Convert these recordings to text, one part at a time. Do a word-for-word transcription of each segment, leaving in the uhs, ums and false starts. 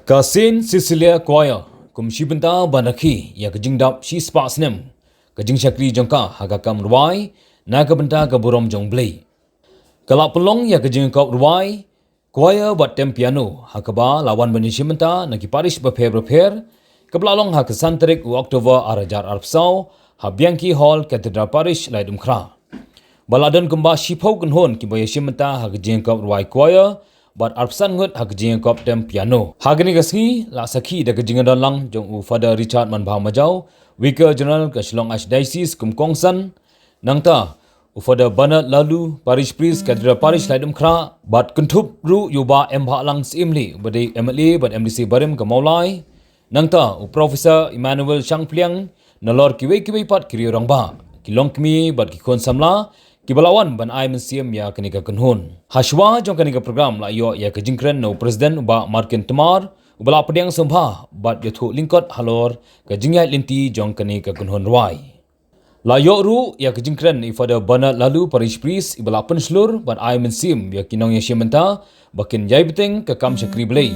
Ka Saint Cecilia Choir kum shi bynta ban rakhe ïa ka jingdap shispah snem ka jingshakri jong ka ha ka kam rwai na ka bynta ka burom jong U Blei. Ka la pynlong ïa ka jingïakop rwai, choir bad tem piano ha kaba la wan ban ïashim bynta na ki parish bapher bapher, kaba la long ha ka san tarik u October ar hajar arphew saw ha Bianchi Hall, Cathedral Parish, Laitumkhrah. Ba la don kumba shiphew kynhun kiba ïashim bynta ha ka jingïakop rwai choir bad arphew san ngut ha ka jingïakop tem piano. Ha kane ka sngi la sakhi da ka jingdon lang jong u Father Richard Manbha Majaw, Vicar General ka Shillong Archdiocese kum kongsan, nangta u Father Bernard Laloo, Parish Priest, Cathedral Parish, Laitumkhrah, bad kynthup ruh ïa u Bah Embhahlang Syiemlieh uba dei M L A bad M D C barim ka Mawlai, nangta u Professor Emmanuel Shangpliang, nalor kiwei kiwei pat ki riew rangbah, ki longkmie bad ki khun samla kiba la wan ban ai mynsiem ïa kane ka kynhun. Hashwa jong kane ka program la ïoh ïa ka jingkren na u President u Bah Markin Tmar, uba la pdiang sngewbha bad ïathuh lyngkot halor ka jingïaid lynti jong kane ka kynhun rwai. La ïoh ruh ïa ka jingkren na i Father Bernard Laloo, Parish Priest, iba la pynshlur bad ai mynsiem ïa ki nongïashim bynta ba kin ïai bteng ka kam shakri Blei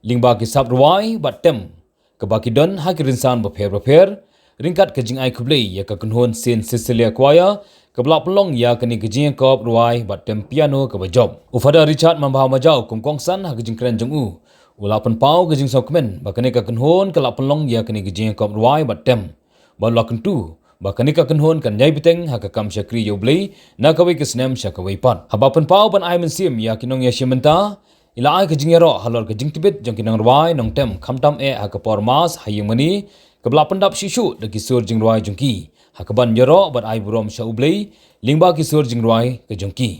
lyngba ki sap rwai bad tem kaba ki don ha ki rynsan bapher bapher, ryngkat ka jingai khublei ïa ka kynhun Saint Cecilia Choir kaba la pynlong ïa kane ka jingïakop rwai bad tem piano kaba jop. U Father Richard Manbha Majaw kum kongsan ha ka jingkren jong u, u la pynpaw ka jingsngewkmen ba kane ka kynhun ka la pynlong ïa kane ka jingïakop rwai bad tem, bad u la kyntu ba kane ka kynhun kan ïai bteng ha ka kam shakri ïa U Blei na kawei ka snem sha kawei pat. Haba pynpaw ban ai mynsiem ïa ki nongïashim bynta, i la ai ka jingïaroh halor ka jingtbit jong ki nongrwai nongtem, khamtam eh ha ka por Mass ha ïing mane kaba la pyndap shuh shuh da ki sur jingrwai jong ki, ha kaban ïaroh bad ai burom sha U Blei lyngba ki sur jingrwai ka jong ki.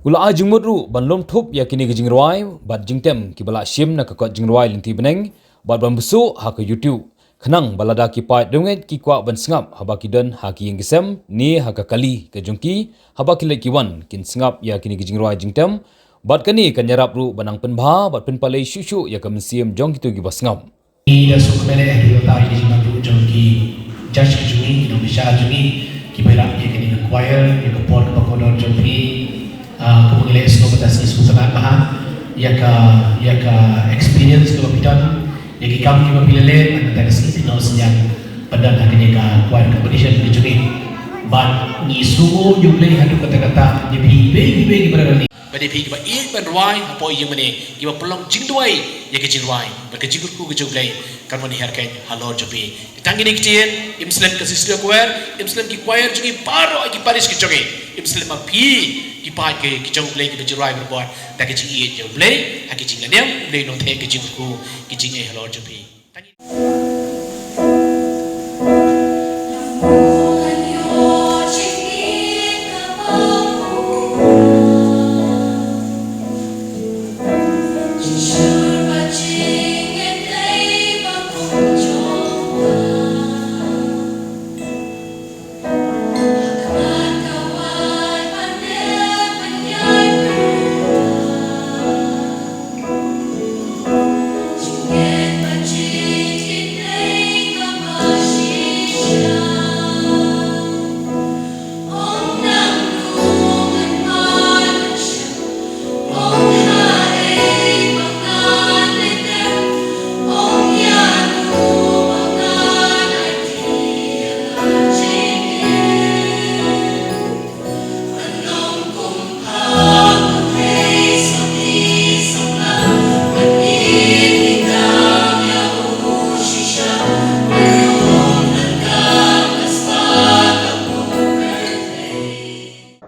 U la ai jingmut ruh ban lum thup ïa kine ki jingrwai bad jingtem kiba la shim na ka kot jingrwai lynti bneng bad ban bsuh ha ka YouTube, khnang ba lada ki paid riewngeit ki kwah ban sngap haba ki don ha ki ïing ki sem ne ha ka kali ka jong ki, haba ki leit ki wan kin sngap ïa kine ki jingrwai jingtem, bad kane kan ïarap ruh ban nang pynbha bad pynpalei shuh shuh ïa ka mynsiem jong kito kiba sngap. Ngi da sngewkmen eh ha ki bynta ki jingmut ruh jong ki judge ki jong ngi, ki nongbishar jong ngi, kiba ïarap ïa kane ka choir, ïa ka por kaba kordor jong phi. Ah, kumba ngi la sngewbha, sngew sngewtynnat bha ïa ka, ïa ka experience kaba phi don, ïa ki kam kiba phi la leh, nangta ka sngi phi nang synñiang ban don ha kane ka choir competition ka jong ngi. Bad ngi sngewnguh ïa U Blei haduh katta katta ïa phi kiwei kiwei ki brother ngi. Bad ïa phi kiba ïeit ban rwai hapoh ïing mane, kiba pynlong jingduwai ïa ka jingrwai, bad ka jingkyrkhu ka jong U Blei kan wan hiar keiñ halor jong phi. Tang kine ki ktien, im slem ka Cecilia Choir, im slem ki choir jong ngi baroh ha ki parish ki jong ngi, im slem ma phi ki paid ki jong U Blei kiba jingrwai bad bor da ka jingïeit ïa U Blei ha ki jingïalam, U Blei un theh ka jingkyrkhu ki jingïeit halor jong phi. Tang kine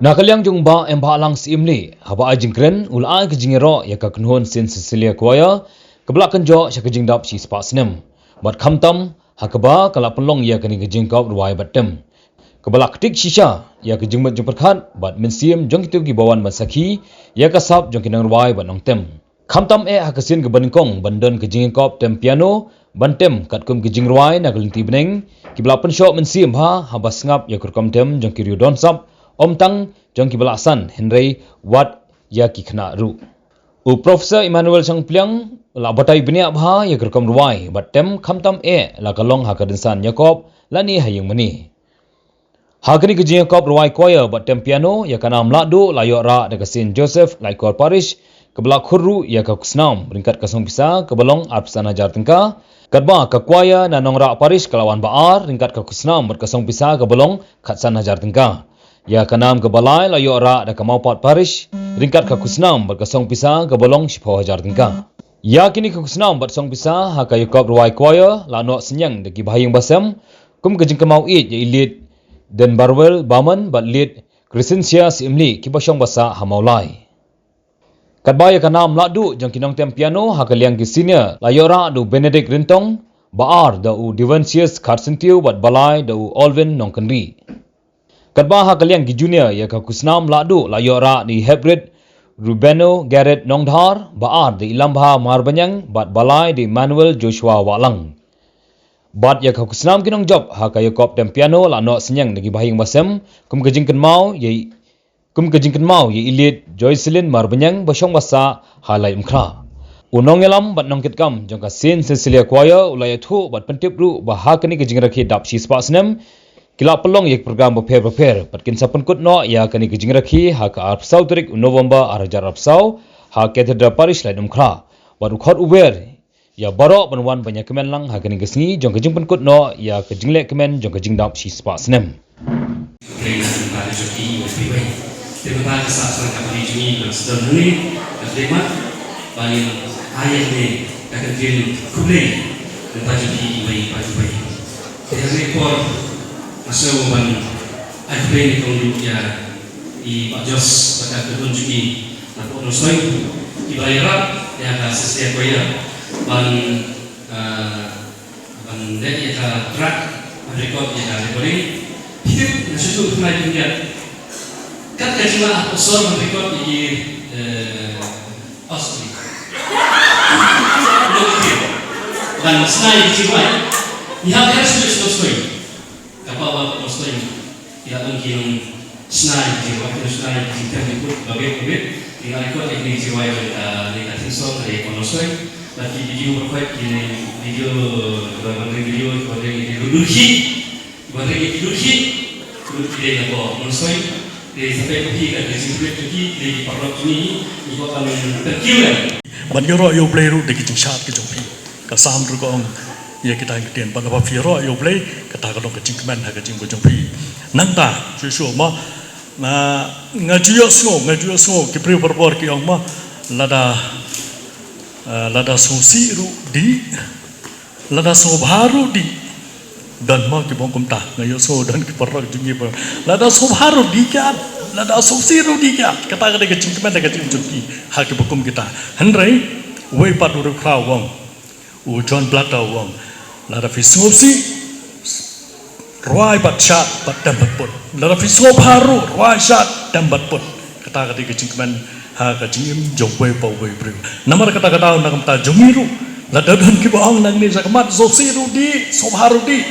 Na ka liang jong Bah Embahlang Syiemlieh, haba ai jingkren, u la ai ka jingïaroh ïa ka kynhun Saint Cecilia Choir kaba la kynjoh sha ka jingdap shispah snem, bad khamtam ha kaba ka la pynlong ïa kane ka jingïakop rwai bad tem, kaba la ktik shisha ïa ka jingmut jingpyrkhat bad mynsiem jong kito kiba wan ban sakhi ïa ka sap jong ki nongrwai bad nongtem. Khamtam eh ha ka sien kaba nyngkong ban don ka jingïakop tem piano, ban tem katkum ka jingrwai na ka lynti bneng, kiba la pynshoh mynsiem bha haba sngap ïa ka rukom tem jong ki riew don sap, ym tang jong kiba la san, hynrei wat ïa ki khynnah ruh. U Professor Emmanuel Shangpliang u la batai bniah bha ïa ka rukom rwai bad tem, khamtam eh la ka long ha ka rynsan ïakop lane ha ïing mane. Ha kane ka jingïakop rwai choir bad tem piano, ïa ka nam lahduh la ïoh rah da ka Saint Joseph Laitkor Parish, kaba la khur ruh ïa ka khusnam ryngkat ka song pisa kaba long arphew san hajar tyngka. Katba ka choir na Nongrah Parish ka la wan ba ar ryngkat ka khusnam bad ka song pisa kaba long khatsan hajar tyngka. Ïa ka nam kaba lai la ïoh rah da ka Mawpat Parish ryngkat ka khusnam bad ka song pisa kaba long shiphew hajar tyngka. Ïa kine ka khusnam bad song pisa ha ka ïakop rwai choir la noh synñiang da ki bahaïing bahasem kum ka jingkynmaw ïeit ïa i Late Denbarwell Bamon bad Late Crescencia Syiemlieh kiba shong ba sah ha Mawlai. Katba ïa ka nam lahduh jong ki nongtem piano ha ka liang ki senior la ïoh rah da u Benedict Ryntong, ba ar da u Devensius Kharsyntiew bad ba lai da u Alvin Nongkynrih. Katba ha ka liang ki junior ïa ka khusnam lahduh la ïoh rah da i Heprit Rubeno Garrett Nongdhar, ba ar da i Lambha Marbaniang bad ba lai da i Manuel Joshua Wahlang. Bad ïa ka khusnam ki nongjop ha ka ïakop tem piano la noh synñiang da ki bahaïing bahasem kum ka jingkynmaw ïa i kum ka jingkynmaw ïa i Late Joycelyn Marbaniang ba shong ba sah ha Laitumkhrah. U nongïalam bad nongkitkam jong ka Saint Cecilia Choir u la ïathuh bad pyntip ruh ba ha kane ka jingrakhe dap shispah snem ki la pynlong ïa ki program bapher bapher bad kin sa pynkut noh ïa kane ka jingrakhe ha ka arphew saw tarik u November ar hajar arphew saw ha Cathedral Parish Laitumkhrah. Bad u khot u wer ïa baroh ban wan ban ïa kmen lang ha kane ka sngi jong ka jingpynkut noh ïa ka jingleh kmen jong ka jingdap shispah snem. Kren na ka bynta ka jong ki iwei pa iwei. Te mynta ka sap sdang ka phi jong ngi ban sdang hangne ka khlieh mat ba ngin ai ïa kane ka kyntien khublei na ka bynta jong ki iwei pa iwei. Te ha kane ka por nga sngew ban ai khublei nyngkong ruh ïa i Bah Jos bad ka kynhun jong ki na Port Nongstoiñ kiba la ïarap ïa ka Cecilia Choir ban, ah, ban leh ïa ka track, ban record ïa ka recording. Phi tip nga shu tuh thymmai pynïap kat ka jinglah ha Portsdown ban record ïa ki, eh, oh, sorry. Ban shna ïa ki jingrwai. Ngi hap ïa shu shu shu. Ka pawa ka Tolstoy, ki la long ki nong shna ïa ki jingrwai, ki nong shna ïa ki jingthem jingput ba bit ba bit. Ki la record ïa ki jingrwai jong ka, ïa ka theme song ka dei ka Tolstoy. Bad ki video ba khot ki video, ba ban ring video, ba ring ïa ki lurkhie, ba ring ïa ki lurkhie. Lut ki dei na ka Tolstoy. Dei sampai ka phi ka dei jingput ki dei ki paralok jong ngi, ngi kwah ban thank you. Ban ïaroh ïa U Blei ruh da ki jingshad ki jong phi. Ka Salm ruh ka ong ïa kita ki ktien, ban haba phi ïaroh ïa U Blei, kata ka long ka jingkmen ha ka jingim ka jong phi. Nangta shuh shuh mo, nga, nga ju ïohsngew, nga ju ïohsngew ki briew barabor ki ong mo, lada, eh, lada sngewsih ruh dih, lada sngewbha ruh dih. Don mo kiba ong kumta? Nga ïohsngew don ki paralok jong ngi ba, lada sngewbha ruh dih kiad, lada sngewsih ruh dih kiad. Kata ka dei ka jingkmen ha ka jingim jong ki ha kiba kum kita. Hynrei uwei pat u riewkhraw u ong, u John Blatter u ong, lada phi sngewsih, rwai bad shad bad tem bad put. Lada phi sngewbha ruh, rwai shad, tem bad put. Kata ka dei ka jingkmen ha ka jingim jong uwei pa uwei u briew. Namar kata ka daw na ka bynta jong ngi ruh, lada don kiba ong nangne sha khmat, sngewsih ruh dih, sngewbha ruh dih.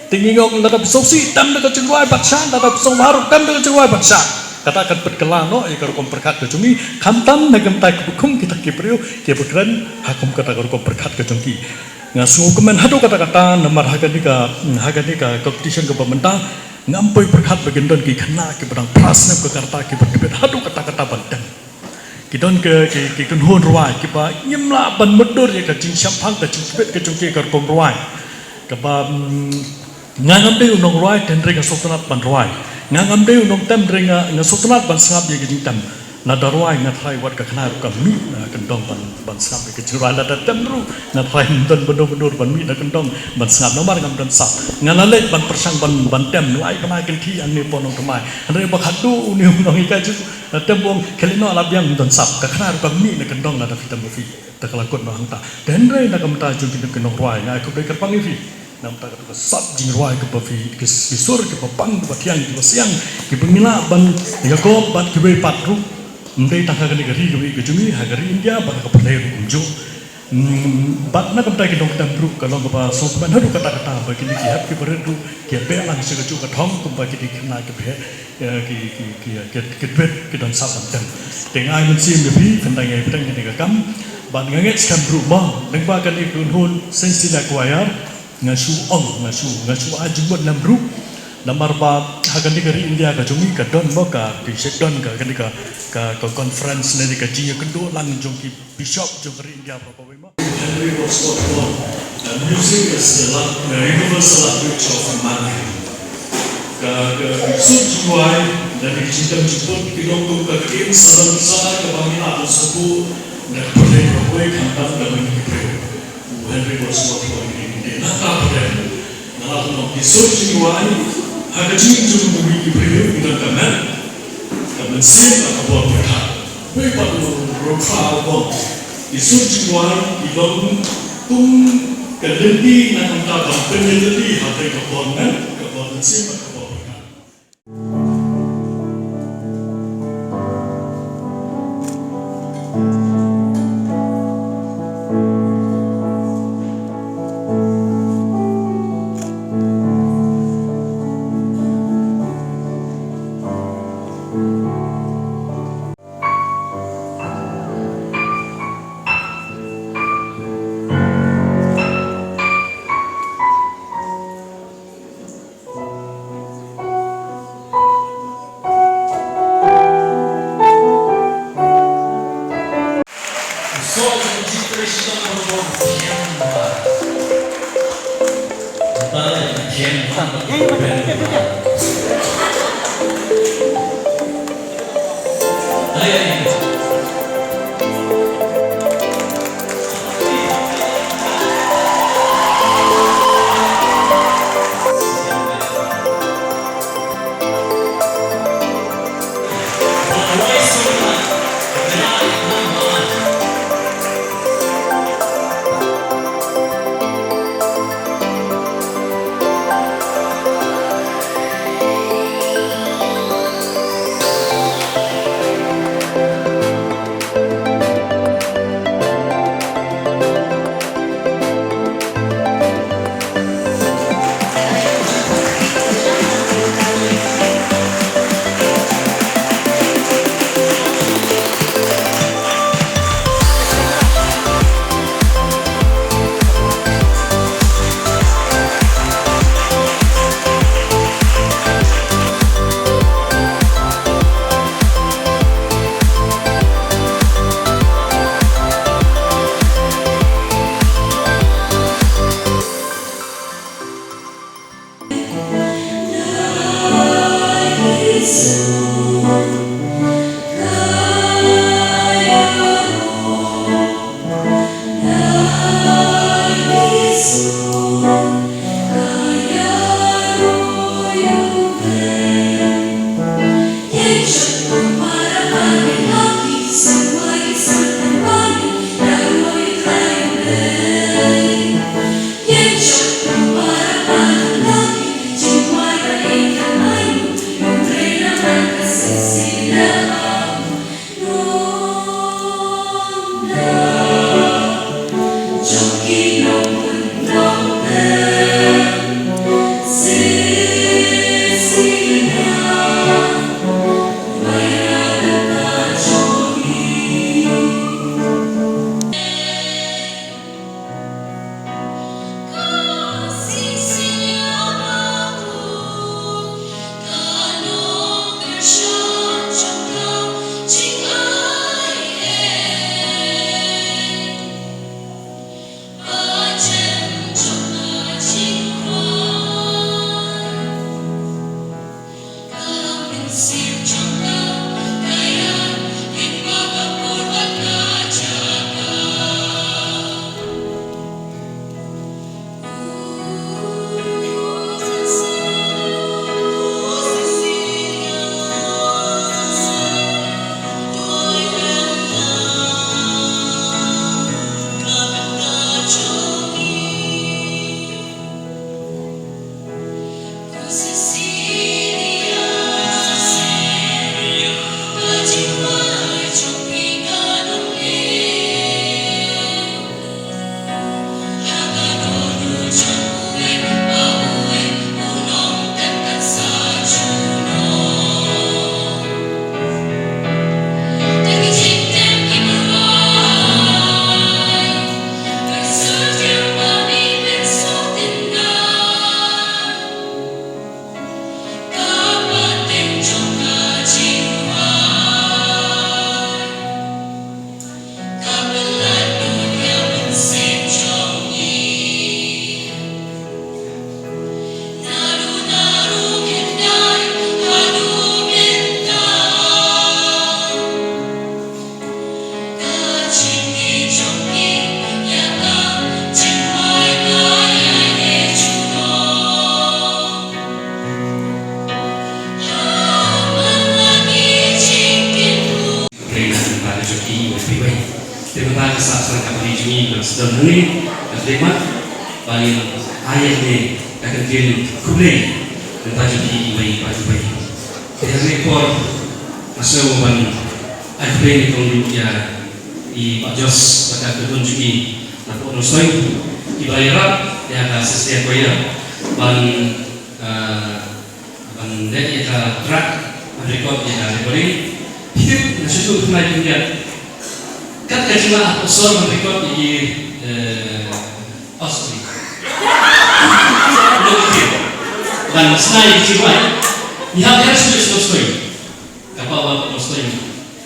Te ngi ong lada phi sngewsih, tem da ka jingrwai bad shad, lada phi sngewbha ruh, tem da ka jingrwai bad shad. Kata kan pynkylla noh ïa ka rukom pyrkhat ka jong ngi, khamtam na ka bynta kiba kum kita ki briew kiba kren ha kum kata ka rukom pyrkhat ka jong ki. Nga sngewkmen haduh katta katta namar ha kane ka, ha kane ka competition kaba mynta ngam poi pyrkhat ba kin don ki khynnah kiba dang phra snem ka rta kiba tbit haduh katta katta ban tem. Ki don ki, ki, ki kynhun rwai kiba ngim lah ban mutdur ïa ka jingshemphang ka jingtbit ka jong ki ka rukom rwai. Kaba, mm, nga ngam dei u nongrwai hynrei nga sngewtynnat ban rwai. Nga ngam dei u nongtem hynrei nga, nga sngewtynnat ban sngap ïa ka jingtem. Lada rwai nga tharai wat ka khynnah ruh ka mih na kyndong ban, ban sngap ïa ka jingrwai. Lada tem ruh nga tharai ym don byndur byndur ban mih na kyndong ban sngap namar ngam don sap. Nga la leit ban pyrshang ban, ban tem lai bnai kynthih hangne hapoh Nongthymmai. Hynrei ba khadduh une u nonghikai jong nga la tem, u ong, khie leit noh, la biang, ym don sap. Ka khynnah ruh ka mih na kyndong lada phi tem ma phi. Te ka la kut noh hangta. Te hynrei na ka bynta jong kine ki nongrwai nga ai khublei kyrpang ïa phi. Na ka bynta ka sap jingrwai kaba phi, ki, ki sur kiba pang, kiba thiang, kiba siang, kiba ngi lah ban ïakop bad kiwei pat ruh. Ym dei tang ha kane ka ri kawei ka jong ngi, ha ka ri India bad ha ka pyrthei ruh kumjuh. Mm, bad na ka bynta ki nongtem ruh ka long kaba sngewkmen haduh katta katta ba kine ki hep ki barit ruh ki ïa beh lang sha kajuh ka thong kumba kine ki khynnah kiba heh. Ïa, ki, ki, ki, ki, ki duet, ki don sap ban tem. Te nga ai mynsiem ïa phi, kynda ngi ai bteng kane ka kam. Bad nga ngeit skhem ruh mo, lyngba kane ka kynhun Saint Cecilia Choir, nga shu ong, nga shu, nga shu ai jingmut lem ruh. Namar ba ha kane ka ri India ka jong ngi ka don mo ka, ki shet don ka, kane ka, ka, ka conference ne ka jingïakynduh lang jong ki bishop jong ka ri India baroh kawei mo. Henry Wadsworth Lord, uh, music is the la-, the universal language of humanity. Ka, ka, ka sur jingduwai, da ki jingdon jingput, ki long kum ka ktien salan sa, kaba ngi lah ban sngewthuh, na ka pyrthei baroh kawei khamtam da ki briew. U Henry Wadsworth Lord, ngi, ngi, ngi, na ka pyrthei. Nga la pynlong ki sur jingduwai, ha ka jingim jong kiwei ki briew, ki don ka met, ka mynsiem, bad ka bor pyrkhat. Wei pat u Rukfa u ong, ki sur jingduwai, ki long kum ka lynti na ka bynta ban pynïadei ha kane ka bor met, ka bor mynsiem, bad ka bor pyrkhat. Ka khlieh mat ba ngin ai ïa kane ka kyntien khublei na ka bynta jong phi iwei pa iwei. Te ha kane ka por nga sngew ban ai khublei nyngkong ïa i Bah Jos bad ka kynhun jong i na Port Nongstoiñ kiba la ïarap ïa ka Celestial Choir ban, ah, ban leh ïa ka track, ban record ïa ka recording. Phi tip nga shu shu khana ïa phi ïa kat ka jingma ha Port Sor ban record ïa ki, eh, oh, sorry. Ban sna ïa ki jingrwai. Ngi hap ïa shu shu shu. Ka paw ba Port Nongstoiñ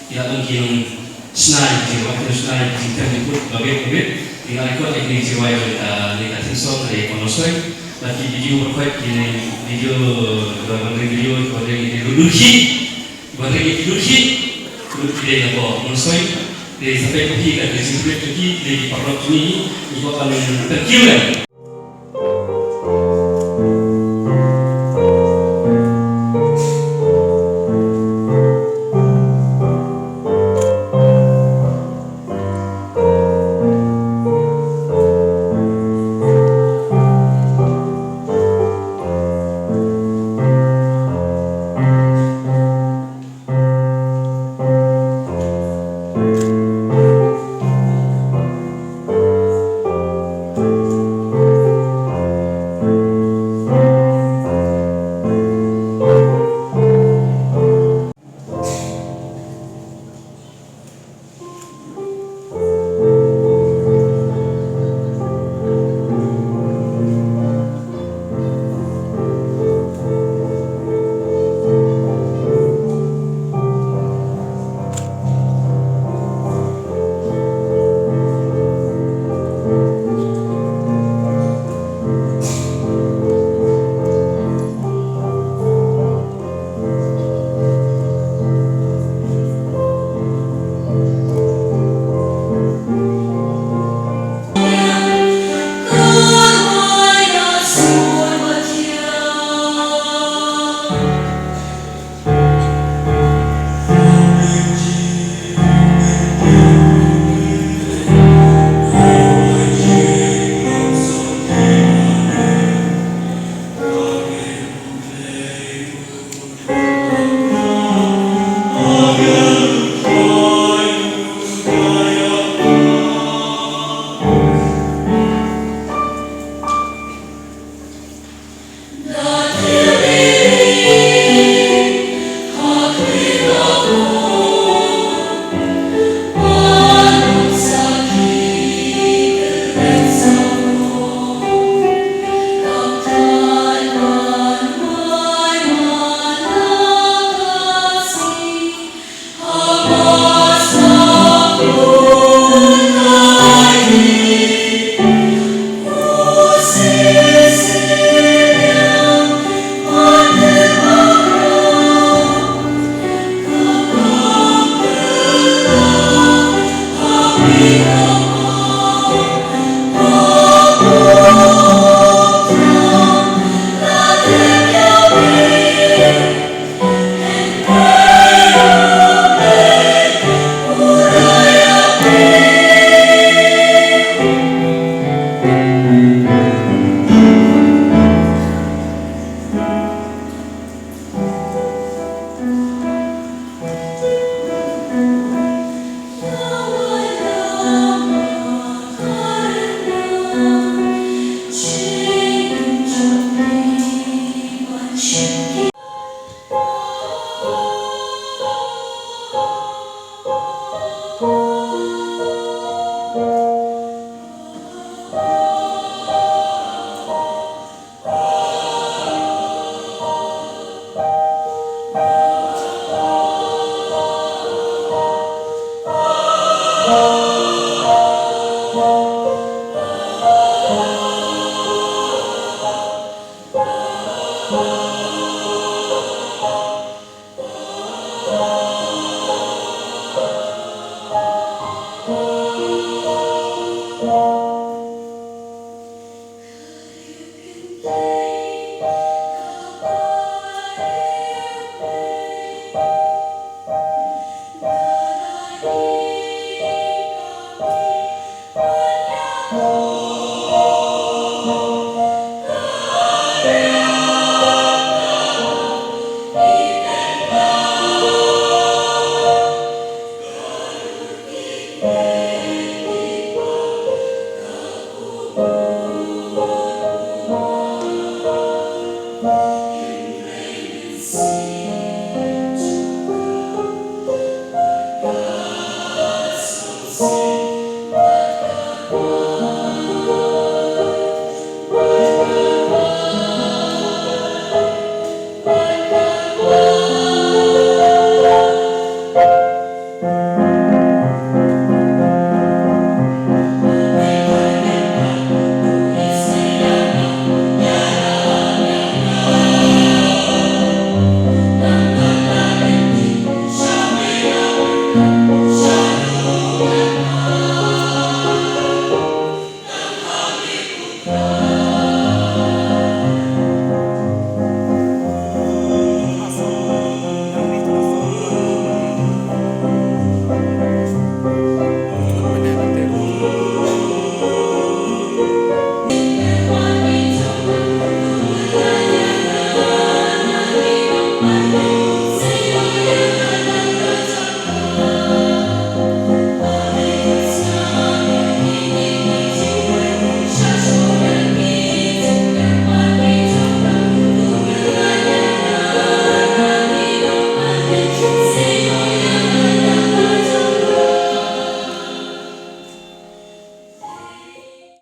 ki la long ki nongsnai, ki la long ki nongsnai, ki kynput ba bit ba bit. Ki la record ïa ki jingrwai, ah, ne ka theme song ka dei Port Nongstoiñ. Bad ki video ba khot, ki ne video, ba ban ring video, ba ring video dukhi, ba ring video dukhi. Dukhi dei na Port Nongstoiñ. Dei sampai dukhi ka dei jingkhublei dukhi, dei ki paralok jong ngi, ngi kwah ban thank you kan.